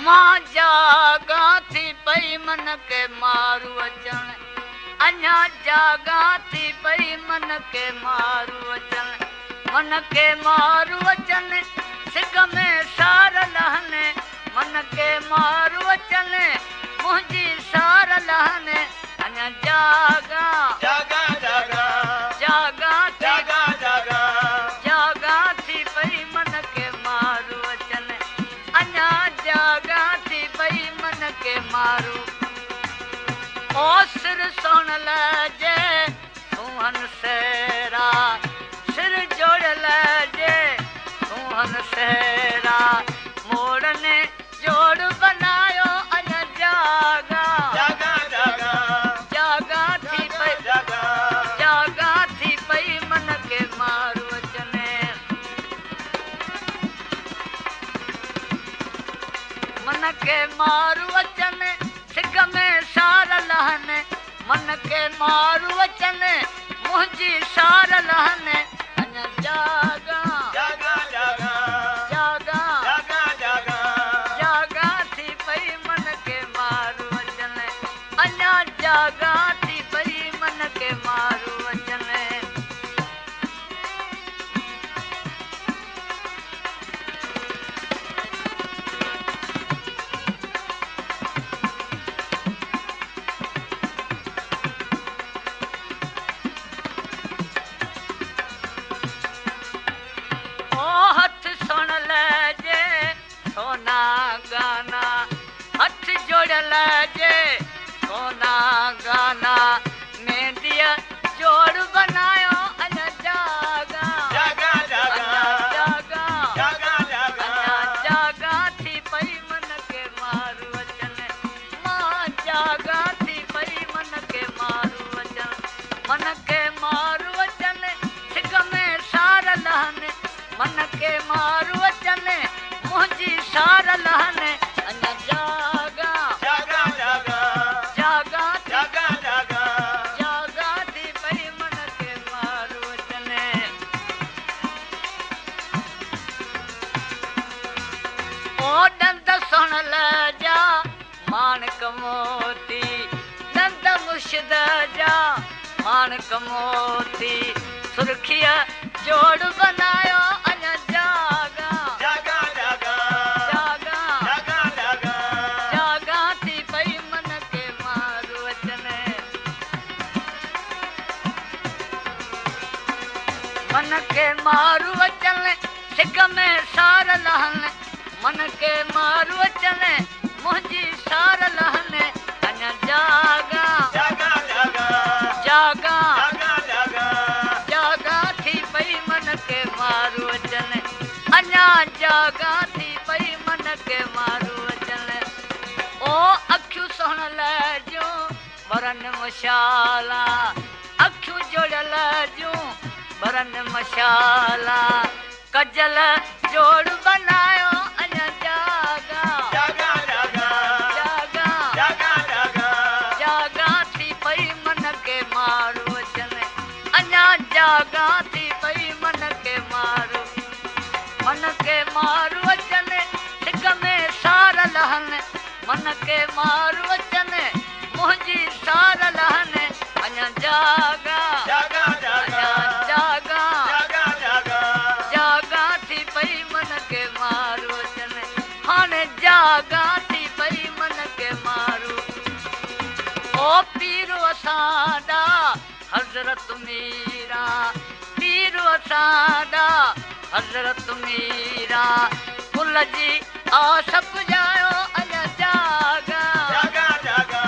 मां जागा थी पई मन के मारू अचण, अञा जागा थी पई मन के मारू अचण, मन के मारू अचन सिग में सार लहन, मन के मारू अचन मुंहिंजी सार लहन। अञा जागा जागा जागा जागा जागा जागा जागा थी पई मन के मारू अचन, अञा जागा थी पई मन के मारू। ओ सिर सुन लजे सोहन सेरा, सिर जोड़ लजे सोहन सेरा, मोड़ने जोड़ बनायो अञा जागा जागा जागा जागा थी पई जागा जागा थी पई मन के मारू अचन, मन के मारू अचन सिग में सार लहन, मन के मारू अचन मुंहिंजी सार लहन। अञा जागा जागा जागा जागा जागा जागा जागा थी पई मन के मारू अचन, अञा जागा थी पई मन के मारू अचन। ओ हथ सुन लजे सोना गाना, हथ जोड़ लजे सोना गाना, मेहंदिया जोड़ बनायो अञा जागा जागा जागा अञा जागा जागा जागा अञा जागा थी पई मन के मारू अचन, मां जागा थी पई मन के मारू अचन, मन के मारू अचन सिग में सार लहन, मन के मारू अचन मुंहिंजी सार लहन। अञा जागा जागा जागा जागा थी जागा जागा जागा थी पई मन के मारू अचन। ओ दंद सुन लजा माणक मोती, दंद मुर्शिद जा माणक मोती, सुर्खिया जोड़ बनायो अञा जागा जागा जागा जागा जागा जागा जागा थी पई मन के मारू अचन, मन के मारू अचन सिग में सार लहन, मन के मारू अचन मुंहिंजी सार लहन। अञा जागा जागा जागा जागा जागा जागा जागा थी पई मन के मारू अचन, अञा जागा थी पई मन के मारू अचन। ओ अखियूं सुन लजूं बरन मशाला, अखियूं जोड़ियल जूं बरन मशाला, कजल जोड़ बनायो अञा जागा जागा जागा जागा जागा जागा जागा थी पई मन के मारू अचन, अञा जागा थी पई मन के मारू, मन के मारू अचन सिग में सार लहन, मन के मारू अचन मुंहिंजी सार लहन। अञा जागा जागा जागा अञा जागा जागा जागा जागा थी पई मन के मारू अचन, हाणे जागा थी पई मन के मारू। ओ पीर असांदा हज़रत मीरा, पीर असांदा हज़रत मीरा, कुल जी आस पुॼायो अञा जागा जागा जागा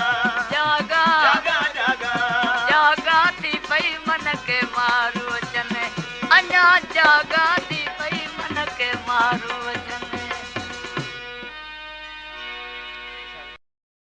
जागा जागा जागा जागा थी पई मन के मारू अचन, अञा जागा थी पई मन के मारू।